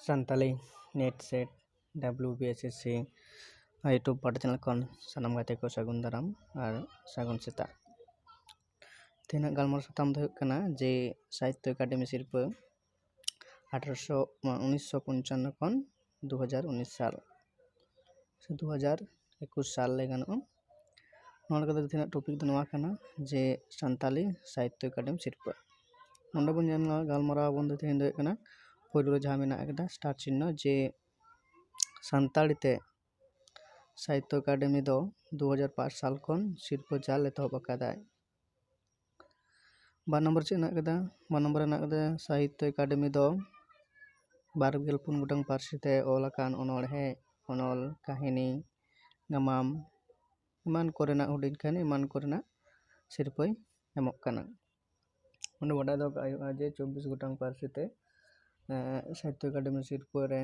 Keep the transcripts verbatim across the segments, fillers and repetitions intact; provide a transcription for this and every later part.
Santali NET SET WBSSC YouTube ᱯᱟᱴᱷ channel ᱠᱷᱚᱱ ᱥᱟᱱᱟᱢ ᱜᱟᱛᱮ ᱠᱚ ᱥᱟᱹᱜᱩᱱ ᱫᱟᱨᱟᱢ ᱟᱨ ᱥᱟᱹᱜᱩᱱ ᱥᱮᱛᱟᱜ᱾ ᱛᱮᱦᱮᱧᱟᱜ ᱜᱟᱞᱢᱟᱨᱟᱣ ᱥᱟᱛᱟᱢ ᱫᱚ ᱦᱩᱭᱩᱜ ᱠᱟᱱᱟ ᱡᱮ ᱥᱟᱦᱤᱛᱛᱚ ᱮᱠᱟᱰᱮᱢᱤ ᱥᱤᱨᱯᱟᱹ ᱟᱴᱷᱟᱨᱚᱥᱚ ᱩᱱᱤᱥᱥᱚ ᱯᱚᱧᱪᱟᱱᱱᱚ ᱠᱷᱚᱱ ᱫᱩ ᱦᱟᱡᱟᱨ ᱩᱱᱤᱥ ᱥᱟᱞ ᱥᱮ ᱫᱩ ᱦᱟᱡᱟᱨ ᱮᱠᱩᱥ ᱥᱟᱞ ᱞᱟᱹᱭ ᱜᱟᱱᱚᱜᱼᱟ᱾ ᱱᱚᱣᱟ ᱞᱮᱠᱟᱛᱮ ᱛᱮᱦᱮᱧᱟᱜ ᱴᱚᱯᱤᱠ ᱫᱚ ᱱᱚᱣᱟ ᱠᱟᱱᱟ ᱡᱮ ᱥᱟᱱᱛᱟᱞᱤ ᱥᱟᱦᱤᱛᱛᱚ ᱮᱠᱟᱰᱮᱢᱤ ᱥᱤᱨᱯᱟᱹ᱾ ᱱᱚᱰᱮ ᱵᱚᱱ ᱧᱮᱞ ᱜᱟᱞᱢᱟᱨᱟᱣ ᱟᱵᱚᱱ ᱫᱚ ᱛᱮᱦᱮᱧ ᱫᱚ ᱦᱩᱭᱩᱜ ᱠᱟᱱᱟ ᱯᱳᱭᱞᱳ ᱨᱮ ᱡᱟᱦᱟᱸ ᱢᱮᱱᱟᱜ ᱟᱠᱟᱫᱟ ᱥᱴᱟᱨ ᱪᱤᱱᱦᱚ, ᱡᱮ ᱥᱟᱱᱛᱟᱲᱤ ᱛᱮ ᱥᱟᱦᱤᱛᱛᱚ ᱮᱠᱟᱰᱮᱢᱤ ᱫᱚ ᱫᱩ ᱦᱟᱡᱟᱨ ᱯᱟᱸᱪ ᱥᱟᱞ ᱠᱷᱚᱱ ᱥᱤᱨᱯᱟᱹ ᱪᱟᱞ ᱮᱛᱚᱦᱚᱵ ᱟᱠᱟᱫᱟᱭ᱾ ᱵᱟᱨ ᱱᱚᱢᱵᱚᱨ ᱪᱮᱫ ᱦᱮᱱᱟᱜ ᱟᱠᱟᱫᱟ? ᱵᱟᱨ ᱱᱚᱢᱵᱚᱨ ᱦᱮᱱᱟᱜ ᱟᱠᱟᱫᱟ ᱥᱟᱦᱤᱛᱛᱚ ᱮᱠᱟᱰᱮᱢᱤ ᱫᱚ ᱵᱟᱨ ᱜᱮᱞ ᱯᱩᱱ ᱜᱚᱴᱟᱝ ᱯᱟᱹᱨᱥᱤ ᱛᱮ ᱚᱞ ᱟᱠᱟᱱ ᱚᱱᱚᱬᱦᱮ, ᱚᱱᱚᱞ, ᱠᱟᱹᱦᱱᱤ, ᱜᱟᱢᱟᱢ ᱮᱢᱟᱱ ᱠᱚᱨᱮᱱᱟᱜ, ᱦᱩᱰᱤᱧ ᱠᱟᱹᱦᱱᱤ ᱮᱢᱟᱱ ᱠᱚᱨᱮᱱᱟᱜ ᱥᱤᱨᱯᱟᱹᱭ ᱮᱢᱚᱜ ᱠᱟᱱᱟ᱾ ᱚᱸᱰᱮ ᱵᱟᱰᱟᱭ ᱫᱚᱦᱚ ᱠᱟᱜ ᱦᱩᱭᱩᱜᱼᱟ ᱡᱮ ᱪᱚᱵᱵᱤᱥ ᱜᱚᱴᱟᱝ ᱯᱟᱹᱨᱥᱤ ᱛᱮ, ᱮᱸ, ᱥᱟᱦᱤᱛᱛᱚ ᱮᱠᱟᱰᱮᱢᱤ ᱥᱤᱨᱯᱟᱹ ᱨᱮ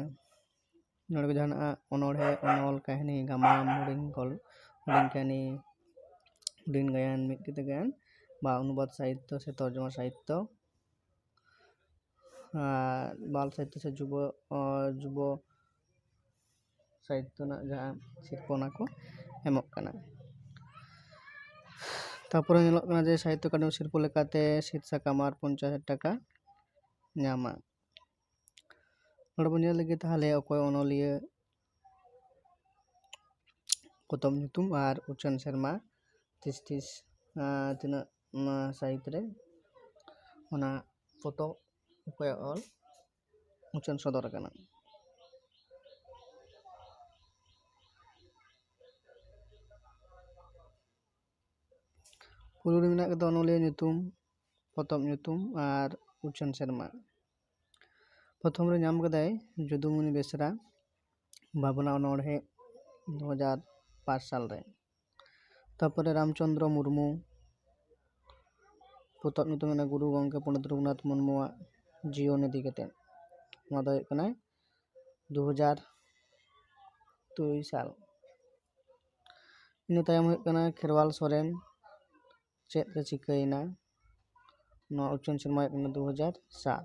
ᱱᱚᱰᱮ ᱠᱚ ᱡᱟᱦᱟᱱᱟᱜ ᱚᱱᱚᱬᱦᱮ, ᱚᱱᱚᱞ, ᱠᱟᱹᱦᱱᱤ, ᱜᱟᱢᱟᱢ, ᱦᱩᱰᱤᱧ ᱜᱚᱞ-, ᱦᱩᱰᱤᱧ ᱠᱟᱹᱦᱱᱤ, ᱦᱩᱰᱤᱧ ᱜᱟᱭᱟᱱ, ᱢᱤᱫ ᱠᱤᱛᱟᱹ ᱜᱟᱭᱟᱱ ᱵᱟ ᱚᱱᱩᱵᱟᱫ ᱥᱟᱦᱤᱛᱛᱚ ᱥᱮ ᱛᱚᱨᱡᱚᱢᱟ ᱥᱟᱦᱤᱛᱛᱚ, ᱟᱨ ᱵᱟᱞ ᱥᱟᱦᱤᱛᱛᱚ ᱥᱮ ᱡᱩᱵᱚ, ᱚ, ᱡᱩᱵᱚ ᱥᱟᱦᱤᱛᱛᱚ ᱨᱮᱱᱟᱜ ᱡᱟᱦᱟᱸ ᱥᱤᱨᱯᱟᱹ, ᱚᱱᱟ ᱠᱚ ᱮᱢᱚᱜ ᱠᱟᱱᱟ᱾ ᱛᱟᱨᱯᱚᱨᱮ ᱧᱮᱞᱚᱜ ᱠᱟᱱᱟ ᱡᱮ ᱥᱟᱦᱤᱛᱛᱚ ᱮᱠᱟᱰᱮᱢᱤ ᱥᱤᱨᱯᱟᱹ ᱞᱮᱠᱟᱛᱮ ᱥᱤᱫ ᱥᱟᱠᱟᱢ ᱟᱨ ᱯᱚᱧᱪᱟᱥ ᱦᱟᱡᱟᱨ ᱴᱟᱠᱟ ᱧᱟᱢᱟ᱾ ᱱᱚᱰᱮ ᱵᱚᱱ ᱧᱮᱞ ᱞᱮᱜᱮ ᱛᱟᱦᱚᱞᱮ ᱚᱠᱚᱭ ᱚᱱᱚᱞᱤᱭᱟᱹ, ᱯᱚᱛᱚᱵ ᱧᱩᱛᱩᱢ ᱟᱨ ᱩᱪᱷᱟᱹᱱ ᱥᱮᱨᱢᱟ, ᱛᱤᱥ ᱛᱤᱥ, ᱟᱸ, ᱛᱤᱱᱟᱹᱜ, ᱚᱱᱟ ᱥᱟᱹᱦᱤᱛ ᱨᱮ ᱚᱱᱟ ᱯᱚᱛᱚᱵ ᱚᱠᱚᱭᱟᱜ ᱚᱞ ᱩᱪᱷᱟᱹᱱ ᱥᱚᱫᱚᱨ ᱟᱠᱟᱱᱟ᱾ ᱯᱩᱭᱞᱩ ᱨᱮ ᱢᱮᱱᱟᱜ ᱠᱟᱫᱟ ᱚᱱᱚᱞᱤᱭᱟᱹ ᱧᱩᱛᱩᱢ, ᱯᱚᱛᱚᱵ ᱧᱩᱛᱩᱢ ᱟᱨ ᱩᱪᱷᱟᱹᱱ ᱥᱮᱨᱢᱟ᱾ ᱯᱨᱚᱛᱷᱚᱢ ᱨᱮ ᱧᱟᱢ ᱠᱟᱫᱟᱭ ᱡᱚᱫᱩᱢᱚᱱᱤ ᱵᱮᱥᱨᱟ, ᱵᱷᱟᱵᱽᱱᱟ ᱚᱱᱚᱬᱦᱮ, ᱫᱩ ᱦᱟᱡᱟᱨ ᱯᱟᱸᱪ ᱥᱟᱞ ᱨᱮ᱾ ᱛᱟᱨᱯᱚᱨᱮ ᱨᱟᱢᱪᱚᱸᱫᱽᱨᱚ ᱢᱩᱨᱢᱩ, ᱯᱚᱛᱚᱵ ᱧᱩᱛᱩᱢ ᱢᱮᱱᱟᱜᱼᱟ ᱜᱩᱨᱩ ᱜᱚᱢᱠᱮ ᱯᱚᱱᱰᱤᱛ ᱨᱚᱜᱷᱩᱱᱟᱛᱷ ᱢᱩᱨᱢᱩᱣᱟᱜ ᱡᱤᱭᱚᱱ ᱤᱫᱤ ᱠᱟᱛᱮ᱾ ᱱᱚᱣᱟ ᱫᱚ ᱦᱩᱭᱩᱜ ᱠᱟᱱᱟ ᱫᱩ ᱦᱟᱡᱟᱨ ᱫᱩᱭ ᱥᱟᱞ᱾ ᱤᱱᱟᱹ ᱛᱟᱭᱚᱢ ᱦᱩᱭᱩᱜ ᱠᱟᱱᱟ ᱠᱷᱮᱨᱣᱟᱞ ᱥᱚᱨᱮᱱ, ᱪᱮᱫ ᱨᱮ ᱪᱤᱠᱟᱹᱭᱮᱱᱟ? ᱱᱚᱣᱟ ᱩᱪᱷᱟᱹᱱ ᱥᱮᱨᱢᱟ ᱦᱩᱭᱩᱜ ᱠᱟᱱᱟ ᱫᱩ ᱦᱟᱡᱟᱨ ᱥᱟᱛ᱾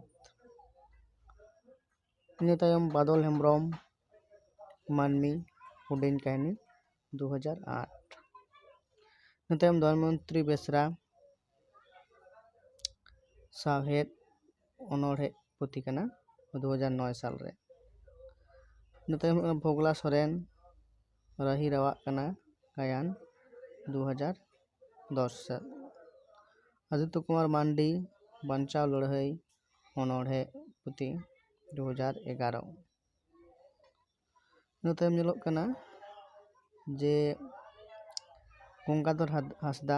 ᱤᱱᱟᱹ ᱛᱟᱭᱚᱢ ᱵᱟᱫᱚᱞ ᱦᱮᱢᱵᱨᱚᱢ, ᱢᱟᱹᱱᱢᱤ, ᱦᱩᱰᱤᱧ ᱠᱟᱹᱦᱱᱤ, ᱫᱩ ᱦᱟᱡᱟᱨ ᱟᱴ᱾ ᱤᱱᱟᱹ ᱛᱟᱭᱚᱢ ᱫᱷᱚᱱᱢᱚᱱᱛᱨᱤ ᱵᱮᱥᱨᱟ, ᱥᱟᱶᱦᱮᱫ, ᱚᱱᱚᱬᱦᱮ ᱯᱩᱛᱷᱤ ᱠᱟᱱᱟ, ᱫᱩ ᱦᱟᱡᱟᱨ ᱱᱚᱭ ᱥᱟᱞ ᱨᱮ᱾ ᱤᱱᱟᱹ ᱛᱟᱭᱚᱢ ᱦᱩᱭᱩᱜ ᱠᱟᱱᱟ ᱵᱷᱳᱜᱽᱞᱟ ᱥᱚᱨᱮᱱ, ᱨᱟᱹᱦᱤ ᱨᱟᱣᱟᱜ ᱠᱟᱱᱟ ᱜᱟᱭᱟᱱ, ᱫᱩ ᱦᱟᱡᱟᱨ ᱫᱚᱥ ᱥᱟᱞ᱾ ᱟᱫᱤᱛᱛᱚ ᱠᱩᱢᱟᱨ ᱢᱟᱱᱰᱤ, ᱵᱟᱧᱪᱟᱣ ᱞᱟᱹᱲᱦᱟᱹᱭ, ᱚᱱᱚᱬᱦᱮ ᱯᱩᱛᱷᱤ, ᱫᱩ ᱦᱟᱡᱟᱨ ᱮᱜᱟᱨᱚ᱾ ᱤᱱᱟᱹ ᱛᱟᱭᱚᱢ ᱧᱮᱞᱚᱜ ᱠᱟᱱᱟ ᱡᱮ ᱜᱚᱝᱜᱟᱫᱷᱚᱨ ᱦᱟᱫ-, ᱦᱟᱸᱥᱫᱟ,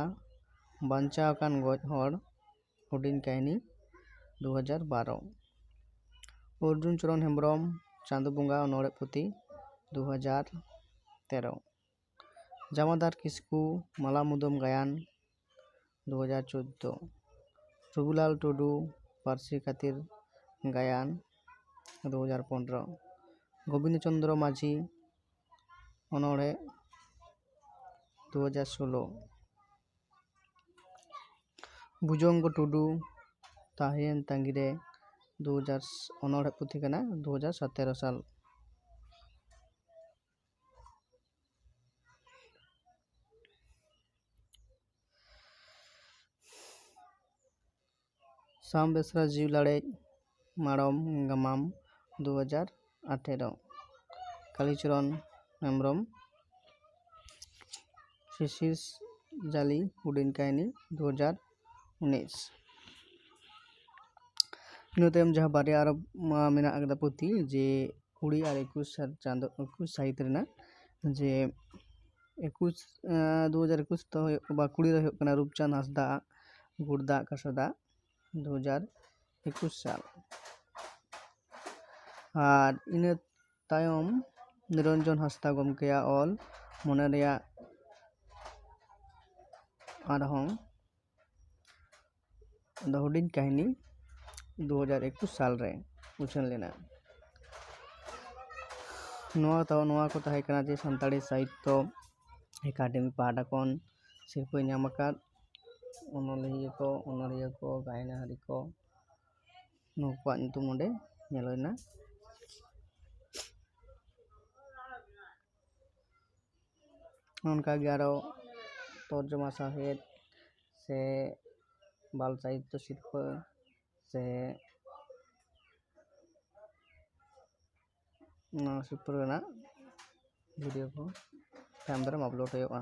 ᱵᱟᱧᱪᱟᱣ ᱟᱠᱟᱱ ᱜᱚᱡ ᱦᱚᱲ, ᱦᱩᱰᱤᱧ ᱠᱟᱹᱦᱱᱤ, ᱫᱩ ᱦᱟᱡᱟᱨ ᱵᱟᱨᱚ᱾ ᱚᱨᱡᱩᱱ ᱪᱚᱨᱚᱱ ᱦᱮᱢᱵᱨᱚᱢ, ᱪᱟᱸᱫᱚ ᱵᱚᱸᱜᱟ ᱚᱱᱚᱬᱦᱮ ᱯᱩᱛᱷᱤ, ᱫᱩ ᱦᱟᱡᱟᱨ ᱛᱮᱨᱚ᱾ ᱡᱟᱢᱟᱫᱟᱨ ᱠᱤᱥᱠᱩ, ᱢᱟᱞᱟ ᱢᱩᱫᱟᱹᱢ ᱜᱟᱭᱟᱱ, ᱫᱩ ᱦᱟᱡᱟᱨ ᱪᱳᱫᱫᱳ᱾ ᱨᱚᱵᱤᱞᱟᱞ ᱴᱩᱰᱩ, ᱯᱟᱹᱨᱥᱤ ᱠᱷᱟᱹᱛᱤᱨ ᱜᱟᱭᱟᱱ, ᱫᱩ ᱦᱟᱡᱟᱨ ᱯᱚᱱᱨᱚ᱾ ᱜᱳᱵᱤᱱᱫᱚ ᱪᱚᱸᱫᱽᱨᱚ ᱢᱟᱹᱡᱷᱤ, ᱚᱱᱚᱬᱦᱮ, ᱫᱩ ᱦᱟᱡᱟᱨ ᱥᱳᱞᱳ᱾ ᱵᱷᱩᱡᱚᱝᱜᱚ ᱴᱩᱰᱩ, ᱛᱟᱦᱮᱸᱭᱮᱱ ᱛᱟᱺᱜᱤᱨᱮ, ᱫᱩ ᱦᱟᱡᱟᱨ, ᱚᱱᱚᱬᱦᱮ ᱯᱩᱛᱷᱤ ᱠᱟᱱᱟ, ᱫᱩ ᱦᱟᱡᱟᱨ ᱥᱚᱛᱮᱨᱚ ᱥᱟᱞ᱾ ᱥᱟᱢ ᱵᱮᱥᱨᱟ ᱡᱤᱣᱤ ᱞᱟᱲᱮᱡ, ᱢᱟᱲᱚᱢ ᱜᱟᱢᱟᱢ, ᱫᱩ ᱦᱟᱡᱟᱨ ᱟᱴᱷᱮᱨᱚ᱾ ᱠᱟᱞᱤᱪᱚᱨᱚᱱ ᱦᱮᱢᱵᱨᱚᱢ, ᱥᱤᱥᱤᱨ ᱡᱟᱹᱞᱤ, ᱦᱩᱰᱤᱧ ᱠᱟᱹᱦᱱᱤ, ᱫᱩ ᱦᱟᱡᱟᱨ ᱩᱱᱤᱥ᱾ ᱤᱱᱟᱹ ᱛᱟᱭᱚᱢ ᱡᱟᱦᱟᱸ ᱵᱟᱨᱭᱟ ᱟᱨᱚ, ᱢᱟ, ᱢᱮᱱᱟᱜ ᱟᱠᱟᱫᱟ ᱯᱩᱛᱷᱤ, ᱡᱮ ᱠᱩᱲᱤ ᱟᱨ ᱮᱠᱩᱥ ᱥᱟᱞ ᱪᱟᱸᱫᱚ, ᱮᱠᱩᱥ ᱥᱟᱹᱦᱤᱛ ᱨᱮᱱᱟᱜ, ᱡᱮ ᱮᱠᱩᱥ, ᱟᱸ, ᱫᱩ ᱦᱟᱡᱟᱨ ᱮᱠᱩᱥ ᱫᱚ ᱦᱩᱭᱩᱜ, ᱵᱟ, ᱠᱩᱲᱤ ᱫᱚ ᱦᱩᱭᱩᱜ ᱠᱟᱱᱟ ᱨᱩᱯᱪᱟᱸᱫᱽ ᱦᱟᱸᱥᱫᱟ, ᱜᱩᱲᱫᱟᱜ ᱠᱟᱥᱟ ᱫᱟᱜ, ᱫᱩ ᱦᱟᱡᱟᱨ ᱮᱠᱩᱥ ᱥᱟᱞ᱾ ᱟᱨ ᱤᱱᱟᱹ ᱛᱟᱭᱚᱢ ᱱᱤᱨᱚᱧᱡᱚᱱ ᱦᱟᱸᱥᱫᱟ ᱜᱚᱢᱠᱮᱭᱟᱜ ᱚᱞ ᱢᱚᱱᱮ ᱨᱮᱭᱟᱜ ᱟᱨᱦᱚᱸ ᱫᱚ ᱦᱩᱰᱤᱧ ᱠᱟᱹᱦᱱᱤ ᱫᱩ ᱦᱟᱡᱟᱨ ᱮᱠᱩᱥ ᱥᱟᱞ ᱨᱮ ᱩᱪᱷᱟᱹᱱ ᱞᱮᱱᱟ᱾ ᱱᱚᱣᱟ ᱛᱟᱣ, ᱱᱚᱣᱟ ᱠᱚ ᱛᱟᱦᱮᱸ ᱠᱟᱱᱟ ᱡᱮ ᱥᱟᱱᱛᱟᱲᱤ ᱥᱟᱦᱤᱛᱛᱚ ᱮᱠᱟᱰᱮᱢᱤ ᱯᱟᱦᱴᱟ ᱠᱷᱚᱱ ᱥᱤᱨᱯᱟᱹᱭ ᱧᱟᱢ ᱟᱠᱟᱫ ᱚᱱᱚᱞᱤᱭᱟᱹ ᱠᱚ, ᱚᱱᱚᱞᱤᱭᱟᱹ ᱠᱚ, ᱜᱟᱭᱱᱟᱦᱟᱨᱤ ᱠᱚ, ᱱᱩᱠᱩᱣᱟᱜ ᱧᱩᱛᱩᱢ ᱱᱚᱰᱮ ᱧᱮᱞ ᱦᱩᱭᱱᱟ᱾ ᱚᱱᱠᱟᱜᱮ ᱟᱨᱚ ᱛᱚᱨᱡᱚᱢᱟ ᱥᱟᱶᱦᱮᱫ ᱥᱮ ᱵᱟᱞ ᱥᱟᱦᱤᱛᱛᱚ ᱥᱤᱨᱯᱟᱹ ᱥᱮ ᱱᱚᱣᱟ ᱥᱤᱨᱯᱟᱹ ᱨᱮᱱᱟᱜ ᱵᱷᱤᱰᱤᱭᱳ ᱠᱚ ᱛᱟᱭᱚᱢ ᱫᱟᱨᱟᱢ ᱟᱯᱞᱳᱰ ᱦᱩᱭᱩᱜᱼᱟ᱾